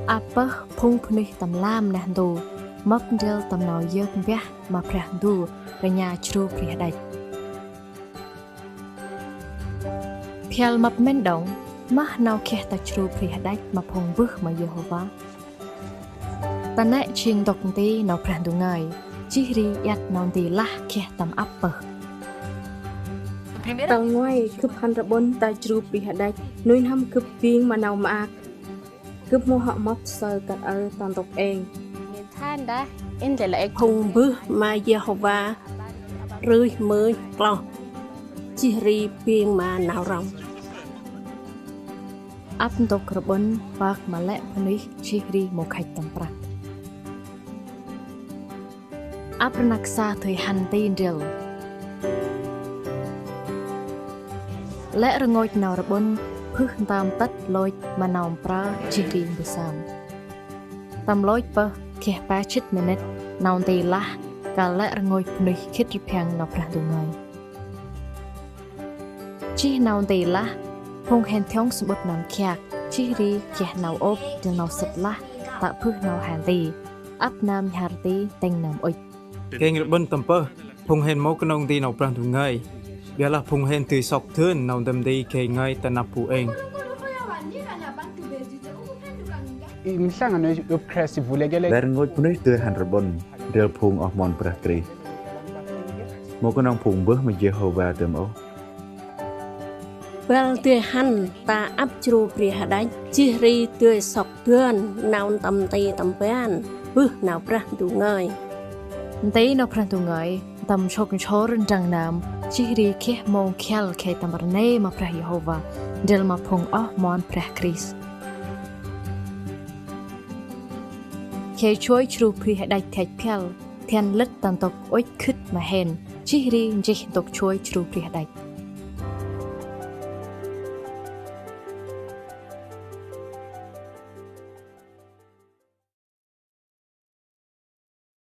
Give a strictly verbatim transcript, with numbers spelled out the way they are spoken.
Ăp pơh phung bunuyh tâm lam neh ntu, mâp ndrel tâm nau yơk mbah ma Brah Ndu rnha jrô bri hađăch. Phiăl mâp mĭn đŏng, moh nau geh ta jrô bri hađăch ma phung mbơh ma Yêhôva? Ta nây jêng ntŭk nti nau Brah Ndu ngơi, jêh ri iăt nau nti lah geh tâm ăp pơh. Tal nguai gâp hăn rƀŭn ta jrô bri hađăch, nuih n'hâm gâp bêng ma nau maak. Gâp mâu hŏ mâp saơ kơt aơ ta ntŭk êng. Phung mbơh ma Yêhôva rưh mưch kloh, jêh ri bêng ma nau rŏng. Ăp ntŭk rƀŭn pơk ma lĕ bunuyh jêh ri mâu khăch tâm prăk. Ăp rnăk sa dơi hăn nti ndrel. Lĕ rngôch nau rƀŭn bơh ntơm tât lôch ma nau mprơ jêh ri mbơh sơm. Tâm lôch pơh geh pe jât minĭt nau nti lah kơl lĕ rngôch bunuyh khĭt rblang nau Brah Ndu ngơi. Jêh nau nti lah, phung hên thiŏng samƀŭt nơm khiak, jêh ri geh nau ôp ndrel nau sât lah tă bơh nau he nti, ăp nơm nhhar nti tĭng nơm ŭch. Geh rƀŭn tâm pơh, phung hên mâu knŏng nti nau Brah Ndu ngơi, ƀiălah phung hên dơi sŏk dơn nau ntĭm nti gay ngơi ta năp bu êng. Lĕ rngôch bunuyh dơi hăn rƀŭn ndrel phung oh mon Brah Krist. Mâu knŏng phung mbơh ma Yêhôva dơm ôh, băl dơi hăn ta ăp jrô bri hađăch, jêh ri dơi sŏk dơn nau ntĭm nti tâm ban bơh nau Brah Ndu ngơi. Nti nau Brah Ndu ngơi ntĭm sŏk nsôr ndrăng nơm, jêh ri geh mông khiăl gay tâm rnê ma Brah Yêhôva ndrel ma phung oh mon Brah Krist. Gay joi jrô bri hađăch gay phiăl, dăn lât ta ntŭk ŭch khât ma hên, jêh ri nchih ntŭk joi jrô bri hađăch.